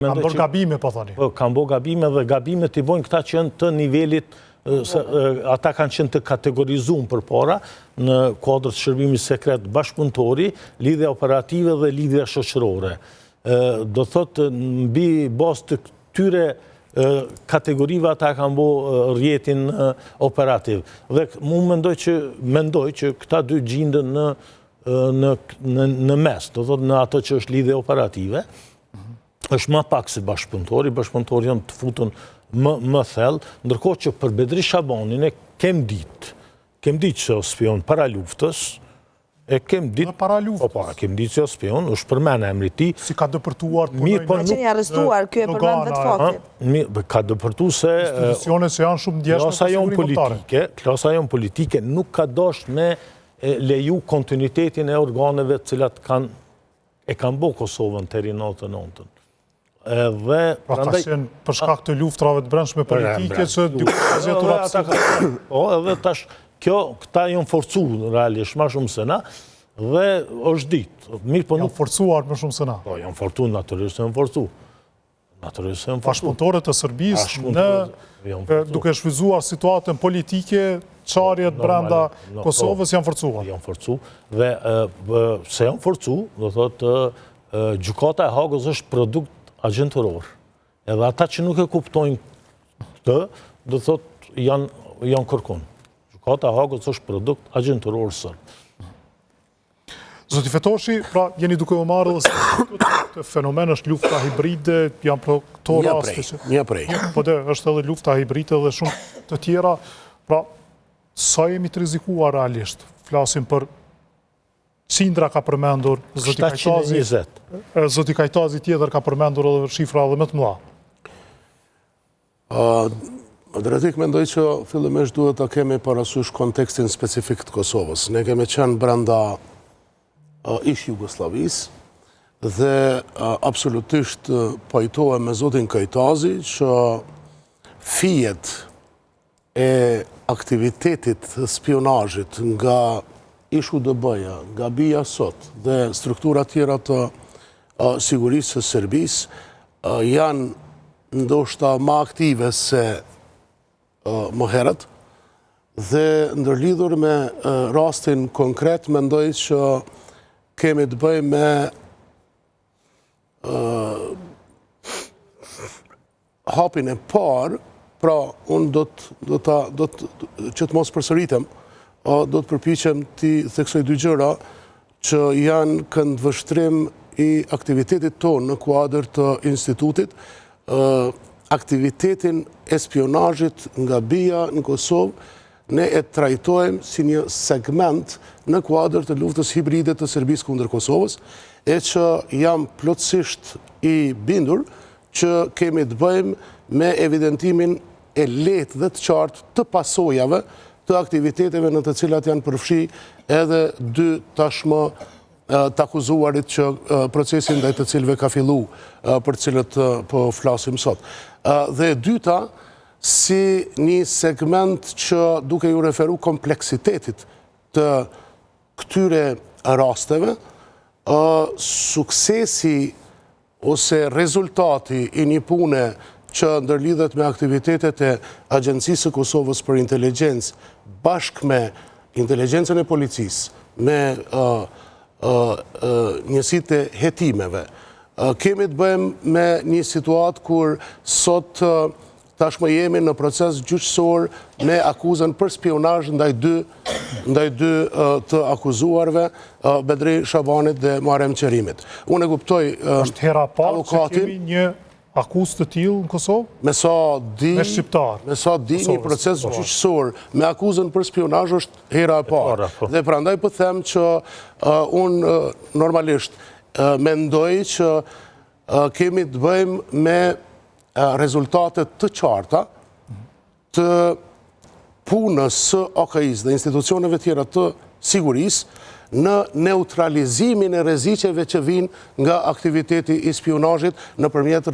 Kanë bërë gabime, po thoni. Po, kanë bërë gabime dhe gabimet i bojnë këta që janë të nivelit, ata kanë qenë të kategorizum përpara në kuadër të shërbimit sekret bashkëpunëtori, lidhja operative dhe lidhja shoqërore. Do thotë, mbi bazë të këtyre kategorive ata kanë bo rrjetin operativ. Dhe mu mendoj që, mendoj që këta dy gjinden në, në, në, në mes, do thotë në ato që është lidhje operative, është ma pak se bashkëpunëtori, bashkëpunëtori janë të futun më, më thellë, ndërkohë që për Bedri Shabanin e kem ditë, kem ditë që është spion para luftës, e kem ditë... Para luftës? Po, po, kem ditë që është spion, është përmend emri i tij. Si ka depërtuar të punojnë... Po, ka qenë i arrestuar, ky e përmend vetë faktin. Mirë, ka depërtu se... Institucione që janë shumë ndjeshme për sigurinë kombëtare. Klasa jonë politike nuk ka dasht me leju kontinuitetin e organeve të cilat kanë e kanë bo Kosovën deri 99-ën. Edhe, pra ka qenë për shkak të luftrave të brendshme politike që dikush ka gjetur hapësirë. Po, edhe tash kjo këta janë forcu realisht ma shumë se na dhe është ditë. Mirë, po nuk forcuar më shumë se na. Po, janë forcu natyrisht janë forcu. Natyrisht janë forcu. Bashkëpunëtorët e Serbisë në duke shfrytëzuar situatën politike, çarjet po, brenda Kosovës janë forcuar. Janë forcu dhe se janë forcu, do thotë gjykata e Hagës është produkt agjenturor. Edhe ata që nuk e kuptojnë këtë, do thotë janë janë kërkun. Gjykata e Hagës është produkt agjenturor serb. Zoti Fetoshi, pra jeni duke u marrë edhe se këtë fenomen është lufta hibride, janë pro këto raste që... Një prej. Po dhe, është edhe lufta hibride dhe shumë të tjera. Pra, sa jemi të rrezikuar realisht? Flasim për qindra ka përmendur, Zoti Kajtazi, Zoti Kajtazi tjetër ka përmendur edhe shifra edhe më të mëdha. Adriatik, mendoj që fillimisht duhet ta kemi parasysh kontekstin specifik të Kosovës. Ne kemi qenë brenda ish Jugosllavisë dhe absolutisht pajtohem me zotin Kajtazi që fijet e aktivitetit të spionazhit nga ish UDB-ja, nga BIA sot dhe struktura tjera të sigurisë së Serbisë janë ndoshta ma aktive se më herët dhe ndërlidhur me rastin konkret mendoj që kemi të bëjmë me hapin e parë, pra unë do të, do ta, do të, që të mos përsëritem, do të përpiqem t'i theksoj dy gjëra që janë këndvështrim i aktivitetit tonë në kuadër të institutit, aktivitetin e spionazhit nga BIA në Kosovë, ne e trajtojmë si një segment në kuadër të luftës hibride të Serbisë kundër Kosovës, e që jam plotësisht i bindur që kemi të bëjmë me evidentimin e lehtë dhe të qartë të pasojave të aktiviteteve në të cilat janë përfshi edhe dy tashmë të akuzuarit që procesi ndaj të cilëve ka fillu për të cilët po flasim sot. Dhe e dyta, si një segment që duke iu referu kompleksitetit të këtyre rasteve, suksesi ose rezultati i një pune që ndërlidhet me aktivitetet e Agjencisë së Kosovës për Inteligjencë bashkë me inteligjencën e policisë, me njësitë e hetimeve. Kemi të bëjmë me një situatë kur sot Tashmë jemi në proces gjyqësor me akuzën për spionazh ndaj dy ndaj dy të akuzuarve, Bedri Shabanit dhe Muharrem Qerimit. Unë e kuptoj Është hera e parë që kemi një akuzë të tillë në Kosovë? Me sa di, me shqiptar. Me sa di një proces po. gjyqësor me akuzën për spionazh është hera e parë. Po. Dhe prandaj po them që unë normalisht mendoj që kemi të bëjmë me rezultate të qarta të punës së AKI-së dhe institucioneve tjera të sigurisë në neutralizimin e rreziqeve që vijnë nga aktiviteti i spionazhit nëpërmjet.